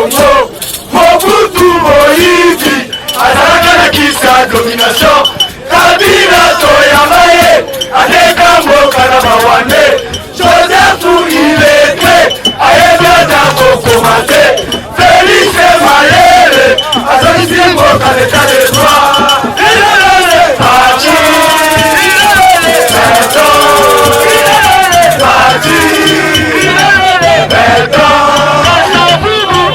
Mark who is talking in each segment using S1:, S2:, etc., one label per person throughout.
S1: Congo. Mobutu moyibi azalaka na kisi ya domination. Kabila toyamba ye ateka mboka na barwande. Joseph illettré ayebi ata kokoma te. Felix mayele azongisi mboka na etat de droit. Fatshi, Beton, Fatshi, Beton.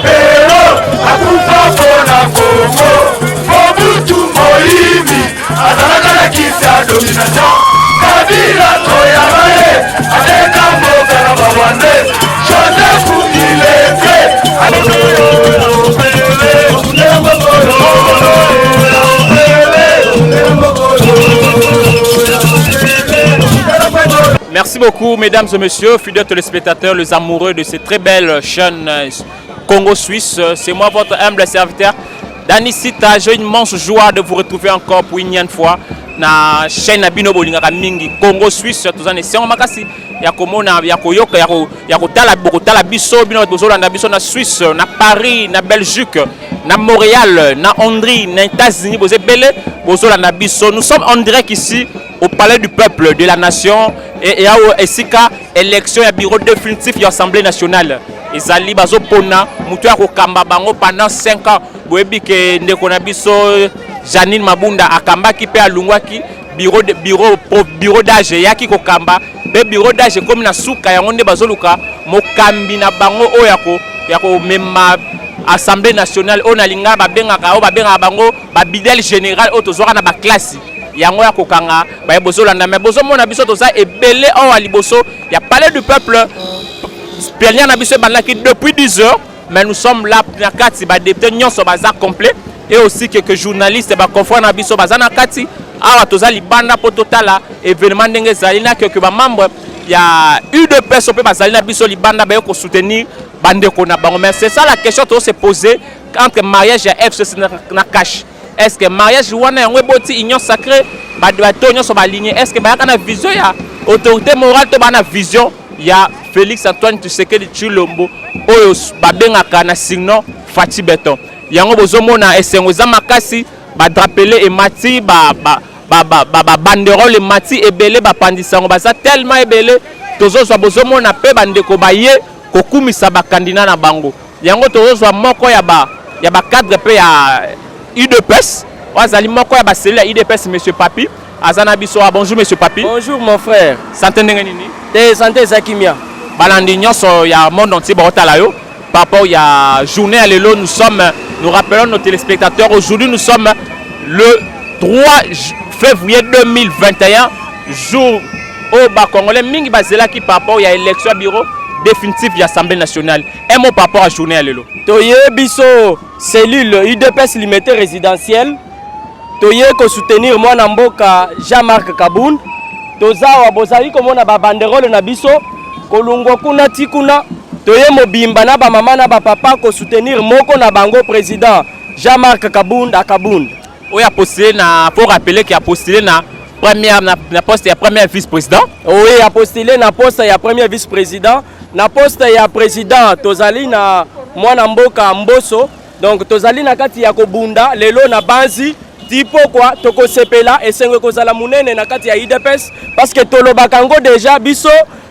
S1: Pero akufa mpona Kongo. Mobutu moyibi azalaka na kisi ya domination. Kabila toyamba ye ateka mboka na barwande. Joseph illettré.
S2: Merci beaucoup, mesdames et messieurs, fidèles téléspectateurs, les amoureux de cette très belle chaîne Congo-Suisse. C'est moi, votre humble serviteur, Dani Sita. J'ai une immense joie de vous retrouver encore pour une fois na chaîne na bino bolingaka mingi Congo Suisse. Toza na esengo makasi ya komona, ya koyoka, ya kotala, bokotala biso, bino bozolanda biso na Suisse, na Paris, na Belgique, na Montréal, na Hongrie, na États-Unis, boza ebele bozolanda biso. Nous sommes en direct ici au Palais du Peuple de la Nation et awa esika élection ya bureau définitif ya Assemblée nationale ezali, bazopona moto ya kokamba bango pendant 5 ans. Boyebi ke ndeko na biso Janine Mabunda akambaki mpe alungwaki. Bureau d'âge eyaki kokamba mpe bureau d'âge ekomi na suka. Yango nde bazoluka mokambi na bango oyo ya komema Assemblée nationale, oyo nalinga babengaka, oyo babengaka bango babidèle général, oyo tozwaka na baklasi yango ya kokanga baye. Bozolanda me bozomona biso toza ebele awa liboso ya Palais du Peuple. Plénière na biso ebandaki depuis 10 heures, mais nous sommes là na kati. Badéputé nyonso baza complet et aussi quelques journalistes, baconfrère na biso baza na kati. Awa toza libanda mpo totala événement ndenge ezali na quelques bamembre ya UDPS mpe bazali na biso libanda, baye kosoutenir bandeko na bango. Mais c'est ça la question tozo se poser entre mariage ya FCC na CACH. Est ce que mariage wana yango eboti Union sacrée? Bato nyonso baligné, est ce que bayaka na vision ya autorité morale to baa na vision ya Félix Antoine Tshisekedi Tshilombo, oyo babengaka na surnom Fatshi Béton? Yango bozomona esengo eza makasi, badrapeaux emati, babanderole emati ebele, bapandisa yango baza tellement ebele. Tozozwa, bozomona mpe bandeko baye kokumisa bakandida na bango. Yango tozozwa moko ya bacadre mpe ya UDPS, oyo azali moko ya bacellule ya UDPS, monsieur Papi aza na biso. Bonjour, monsieur Papi.
S3: Bonjour, mon frère.
S2: Santé ndenge nini?
S3: Te, santé eza kimia.
S2: Balandi nyonso ya monde entier baotala yo par rapport ya journée ya lelo. Nous sommes, nous rappelons nos téléspectateurs, aujourd'hui nous sommes le 3 février 2021, jour oyo bacongolais mingi bazelaki par rapport ya élection ya bureau définitif ya Assemblée nationale. Un mot par rapport à journée ya lelo?
S3: Toye biso cellule UDPS Limete résidentielle, toye kosoutenir mwana mboka Jean-Marc Kabund. Toza awa, bozali komona babanderole na biso kolungwa kuna ti kuna. Toye mobimba na bamama na bapapa kosoutenir moko na bango, président Jean-Marc Kabund Akabund.
S2: Oyo apostulé na, faut rappeler qu'il a postulé na première na poste ya premier vice-président.
S3: Oui, apostulé na poste ya premier vice-président. Na poste ya président tozali na mwana mboka Mboso. Donc tozali na kati ya kobunda lelo na banzi ti pokwa, tokosepela, esengo ekozala monene na kati ya UDPS, parce que tolobaka yango déjà, biso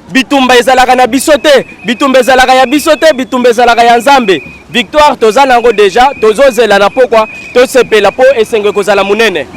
S3: bitumba ezalaka na biso te, bitumba ezalaka ya biso te, bitumba ezalaka ya Nzambe. Victoire toza nango déjà, tozozela na pokwa tosepela mpo esengo ekozala monene.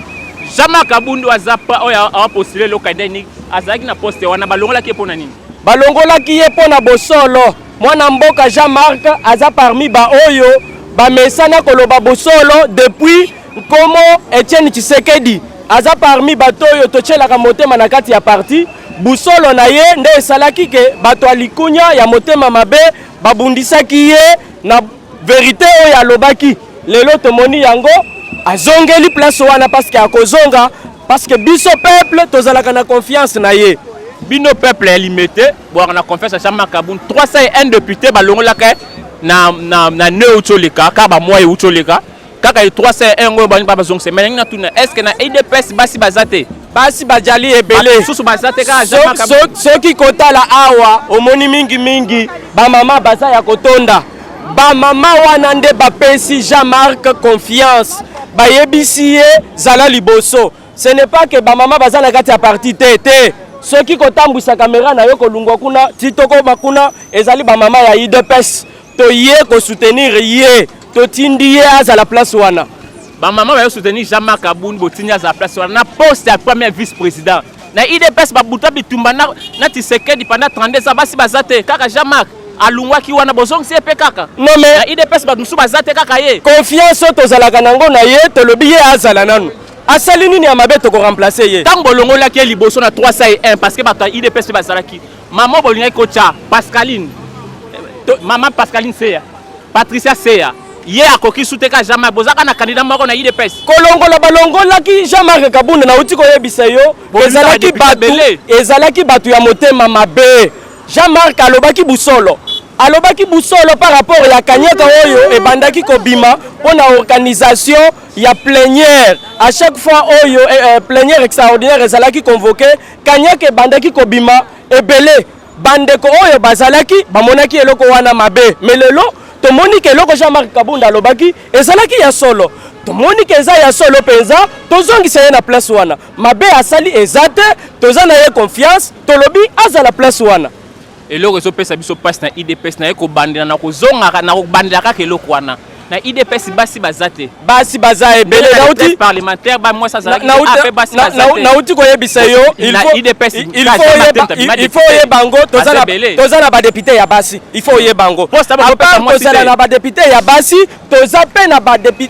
S2: Jean-Marc Kabund aza oyo apostulé eloko nini? Azalaki na poste wana, balongolaki ye mpo na nini?
S3: Balongolaki ye mpo na bosolo. Mwana mboka Jean-Marc aza parmi baoyo bamesana koloba bosolo depuis nkomo Etienne Tshisekedi. Aza parmi bato oyo totielaka motema na kati ya parti. Busolo na ye nde esalaki ke bato ya likunya ya motema mabe babundisaki ye na vérité oyo alobaki. Lelo tomoni yango azongeli place wana, parce que akozonga, parce que biso peuple tozalaka na confiance na ye.
S2: Bino peuple ya Limete bwaka na confiance ya Jean-Marc Kabund. 301 député balongolaka na ne euti oleka kaka, bamwa euti oleka kaka 301 oyo balingi bazongisa. Mais nangi natuna, est ce que na UDPS basi baza te?
S3: Basi bajali ebele.
S2: Susu baza te kaka Jean-Marc Kabund?
S3: Soki kotala awa, omoni mingimingi bamama baza ya kotonda. Bamama wana nde bapesi Jean-Marc confiance, bayebisi ye zala liboso. Ce n'est pas que bamama baza na kati ya parti te te. Soki kotambwisa kamera na yo kolungwa kuna ti tokoma kuna, ezali bamama ya UDPS toye kosoutenir ye, totindi ye azala place wana.
S2: Bamama bayo soutenir Jean-Marc Kabund, botindi azala place wana na poste ya premier vice-président na UDPS. Babuta bitumba na Tshisekedi pendant 32 ans, basi baza te, kaka Jean-Marc alungwaki wana, bozongisi ye mpe kaka.
S3: Non mais
S2: na UDPS bato mosusu baza te, kaka ye.
S3: Confiance oyo tozalaka nango na ye, tolobi ye azala nanu. Asali nini ya mabe tokoremplace ye?
S2: Ntango bolongolaki ye liboso na 301, parce que bato ya UDPS mpe bazalaki, mama bolingaki kotya Pascaline, mama Pascaline Seya, Patricia Seya, ye akoki su te ka Jean-Marc. Bozalaka na candidat moko na UDPS.
S3: Kolongola balongolaki Jean-Marc Kabunda, nauti koyebisa yo, ezalaki bato, ezalaki bato ya motema mabe. Jean-Marc alobaki busolo, alobaki busolo par rapport ya kanyaka oyo ebandaki kobima mpo na organisation ya plénière. À chaque fois oyo plénière extraordinaire ezalaki convoqué, kanyaka ebandaki kobima ebele. Bandeko oyo bazalaki bamonaki eloko wana mabe, mais lelo tomoni ke eloko Jean-Marc Kabunda alobaki ezalaki ya solo. Tomoni ke eza ya solo mpenza, tozongisa ye na place wana. Mabe asali eza te, toza na ye confiance, tolobi azala place wana.
S2: Eloko ezopesa biso mpasi na UDPS, naye kobandela na kozongaka na kobandela kaka eloko wana, na UDPS basi baza te.
S3: Basi baza ebele.
S2: Nauti parlementaire, bamwasi azalaki te, basi baza te.
S3: Nauti koyebisa yo, il faut oyeba yango, toza na badéputé ya basi. Il faut oyeba yango, tozala na badéputé ya basi, toza mpe na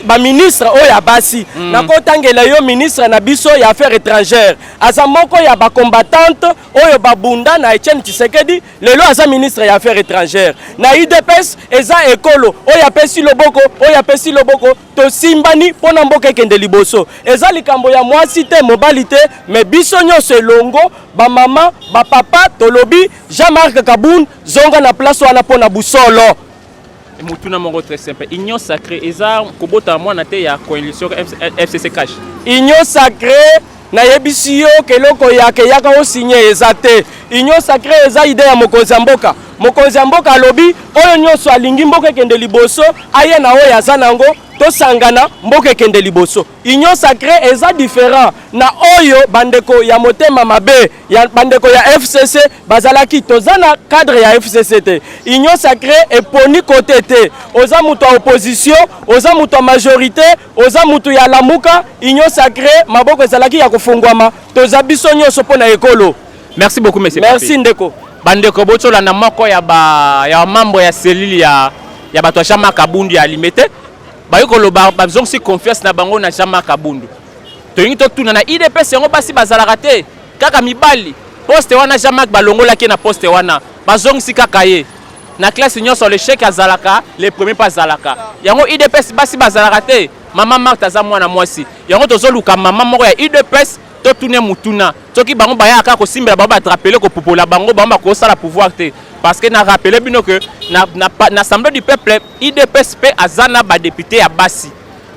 S3: baministre oyo ya basi. Nakotangela yo ministre na biso ya affaires étrangères, aza moko ya bacombattante oyo babunda na Etienne Tshisekedi, lelo aza ministre ya affaires étrangères. Na UDPS eza ekolo oyo apesi loboko, oyo apesi loboko, tosimbani mpo na mboka ekende liboso. Eza likambo ya mwasi te, mobali te, mais biso nyonso elongo, bamama, bapapa, tolobi Jean-Marc Kabund zonga na place wana mpo na busolo.
S2: Motuna moko très simple: union sacrée eza kobotama mwana te ya coalition FCC CACH?
S3: Union sacrée, nayebisi yo ke eloko yaka eyaka osigne eza te. Union sacrée eza idée ya mokonzi ya mboka. Mokonzi ya mboka alobi oyo nyonso alingi mboka ekende liboso, aye na oyo aza nango, tosangana, mboka ekende liboso. Union sacrée eza différent na oyo bandeko ya motema mabe ya bandeko ya FCC bazalaki. Toza na cadre ya FCC te. Union sacrée eponi kote te. Oza moto ya opposition, oza moto ya majorité, oza moto ya Lamuka, union sacrée maboko ezalaki ya kofungwama. Toza biso nyonso mpo na ekolo.
S2: Merci beaucoup, monsieur.
S3: Merci, ndeko.
S2: Bandeko, botolanda moko ya ba ya mambo ya cellule ya bato ya Jean-Marc Kabundu ya Limete, bayi koloba bazongisi confiance na bango na Jean-Marc Kabundu. Tolingi totuna, na UDPS yango basi bazalaka te, kaka mibali? Poste wana Jean-Marc balongolaki ye na poste wana, bazongisi kaka ye. Na classe nyonso l'échec azalaka, le premier mpe azalaka. Yango UDPS basi bazalaka te? Mama Marthe aza mwana mwasi. Yango tozoluka mama moko ya UDPS, totune mutuna soki bango bayaka kaka kosimbela bango badrapeau, kopupola bango, bango bakosala pouvoir te. Parce que na rappele bino que na Assemblée du peuple, UDPS mpe aza na badéputé ya basi,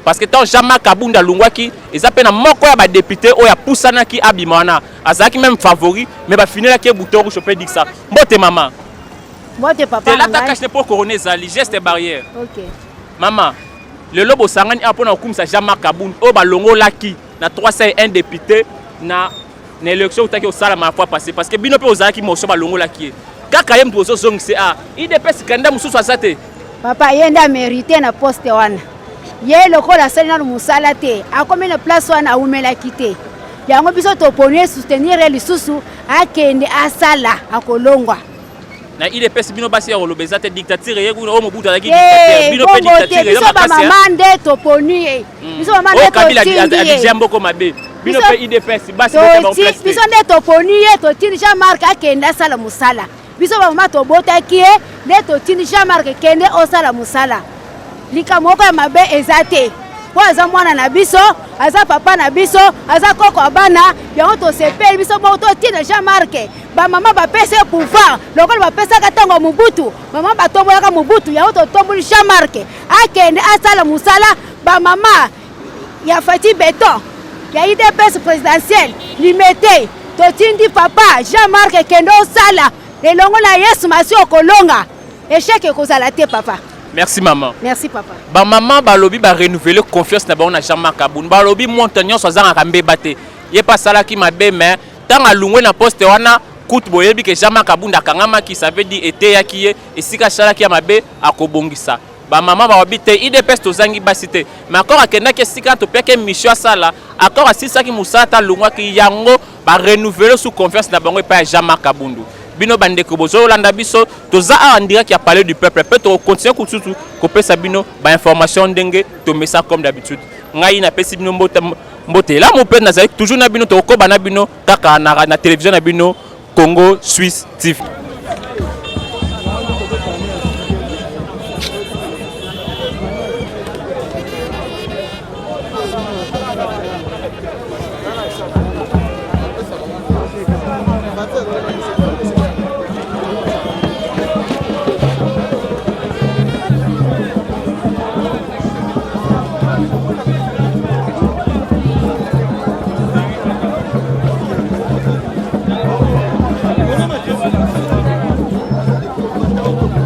S2: parce que ntango Jean-Marc Kabund alungwaki, eza mpe na moko ya badéputé oyo apusanaki abima wana, azalaki même favori, mais bafinelaki ye bouton rouge. Mpe diksa mbote, mama.
S4: Mbote, papa.
S2: Telata cache mpo corona ezali, geste barrière.
S4: Ok.
S2: Mama, lelo bosangani awa mpona kokumisa Jean-Marc Kabund oyo balongolaki na 301 député na élection outaki kosalama la fois passée, parce que bino mpe ozalaki moso balongolaki ye, kaka ye moto ozozongisa a UDPS, candidat mosusu aza te.
S4: Papa, ye nde amérite na poste wana. Ye lokola asali nanu mosala te, akomi na place wana, awumelaki te. Yango biso toponi ye, soutenir ye lisusu, akende asala, akolongwa.
S2: Na UDPS bino basi ya koloba eza te? Dictature ye kuna oyo Mobutu azalaki dictateur, bino mpe dictature
S4: eza makasi. Bamama nde toponi ye, biso mama nde
S2: totindi ye. Mboko mabe, bino mpe UDPS basi.
S4: Biso nde toponi ye, totindi Jean Marc akende asala mosala. Biso bamama tobotaki ye, nde totindi Jean Marc, kende osala mosala. Likambo moko ya mabe eza te, mpo aza mwana na biso, aza papa na biso, aza koko ya bana. Yango tosepeli biso moko totinda Jean Marc. Bamama bapesa ye pouvoir lokola bapesaka ntango ya Mobutu, mama batombolaka Mobutu. Yango totomboli Jean Marc, akende asala mosala. Bamama ya Fatshi Béton ya UDPS présidentielle Limete, totindi papa Jean Marc, kende osala elongo na Yesu Masi, okolonga, échec ekozala te, papa.
S2: Merci maman.
S4: Merci papa.
S2: Ba maman balobi ba renouveler confiance na bango na Jean-Marc Kabund. Balobi moto nyonso azangaka mbeba te. Ye pa asalaki mabe mais ntango alungwe na poste wana, kutu boyebi ke Jean-Marc Kabund akangamaki, ça veut dire eteyaki ye esika asalaki ya mabe, akobongisa. Bamama balobi te, UDPS tozangi basi te, mais accord akendaki esika topiaki mission asala, accord asilisaki mosala ta alungwaki yango, barenouveler su confiance na bango epai ya Jean-Marc Kabundu. Bino bandeko bozolanda biso, toza awa en direct ya Palais du Peuple mpe tokocontinuer kususu kopesa bino bainformation ndenge tomesa comme d'habitude. Ngai napesi bino mbote, mbote elamu mpe nazali toujours na bino, tokokoba na bino kaka na télévision na bino, Congo Suisse TV.